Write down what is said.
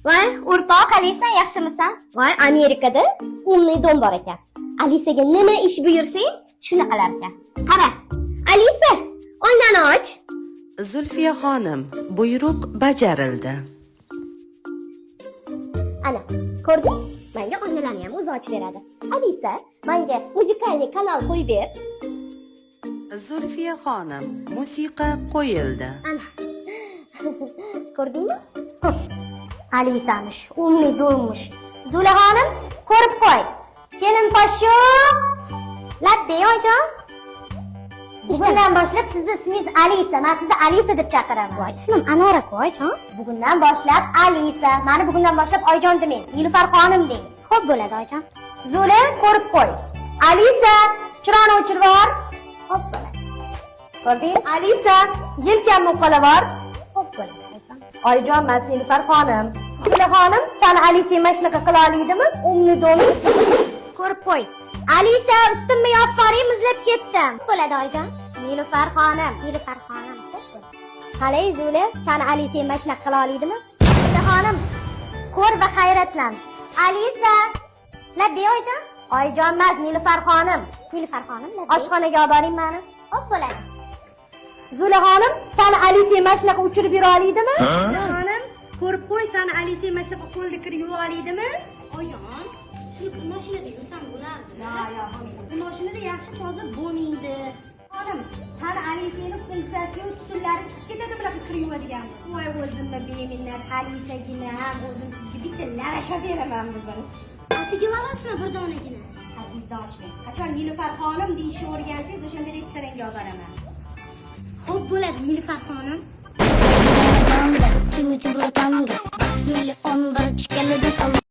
Voy, o'rtoq Alisa, yaxshimisan? Voy, Amerikada умный дом bor ekan. Alisaga nima ish buyursang, shuni qilar ekan. Qara. Alisa, oynani och. Zulfiya xonim, buyruq bajarildi. Ana, ko'rding? Menga oynalarni ham o'zi ochib beradi. Alisa, menga музыкальный kanal qo'yib ber. Zulfiya xonim, musiqa qo'yildi. Ana. Ko'rdingmi? Alisamish, умный дом mish. Zulaxonim, ko'rib qo'y. Kelin poshu. Labbay, oyijon. Bugundan boshlab sizni ismingiz Alisa. Men sizni Alisa deb chaqiraman. Voy, ismim Anora-ku, oyijon. Bugundan boshlab Alisa. Mani bugundan boshlab oyijon demang. Nilufar xonim deng. Xo'p bo'ladi, oyijon. Zula, ko'rib qo'y. Alisa, chiroqni o'chirib yubor. Xo'p bo'ladi. Ko'rding? Alisa, yelkamni uqalab yubor. Xo'p bo'ladi, oyijon. Oyijon emas, Nilufar xonim. Zula xonim, sani Alisa mana shunaqa qila oladimi? Умный дом ing. Ko'rib qo'y. Alisa, ustimni yopib yuboring, muzlab ketdim. Bo'ladi, oyijon. Nilufar xonim. Nilufar xonim. Xo'p bo'ladi. Qalay, Zula, sani Alisa mana shunaqa qila oladimi? Zula xonim, ko'r va hayratlan. Alisa, Labbay, oyijon. Oyijon emas, Nilufar xonim. Nilufar xonim, labbay. Oshxonaga olib boring mani. Xo'p bo'ladi. Zula xonim, sani Alisa mana shunaqa uchirib yura oladimi? Zula xonim, ko'rib qo'y, sani Alisa mana shunaqa qo'lda kir yuva oladimi? Oyijon, shuni kir mashinada yuvsam bo'lardi. Yo'q, yo'q, bo'lmaydi. Bu mashinada yaxshi toza bo'lmaydi. Xonim, sani Alisani funksiyasi yo'q, tutunlari chiqib ketadi bunaqa kir yuvadigan. Voy, o'zimni beminnat Alisaginam, o'zim sizga bitta lavash olib beraman bugun. Atigi lavashmi bir donagina? Hadingizdan oshmang. Qachon Nilufar xonim deyishni o'rgansangiz, o'shanda restoranga olib boraman. Xo'p bo'ladi, Nilufar xonim. Тимати, братанга, миллион.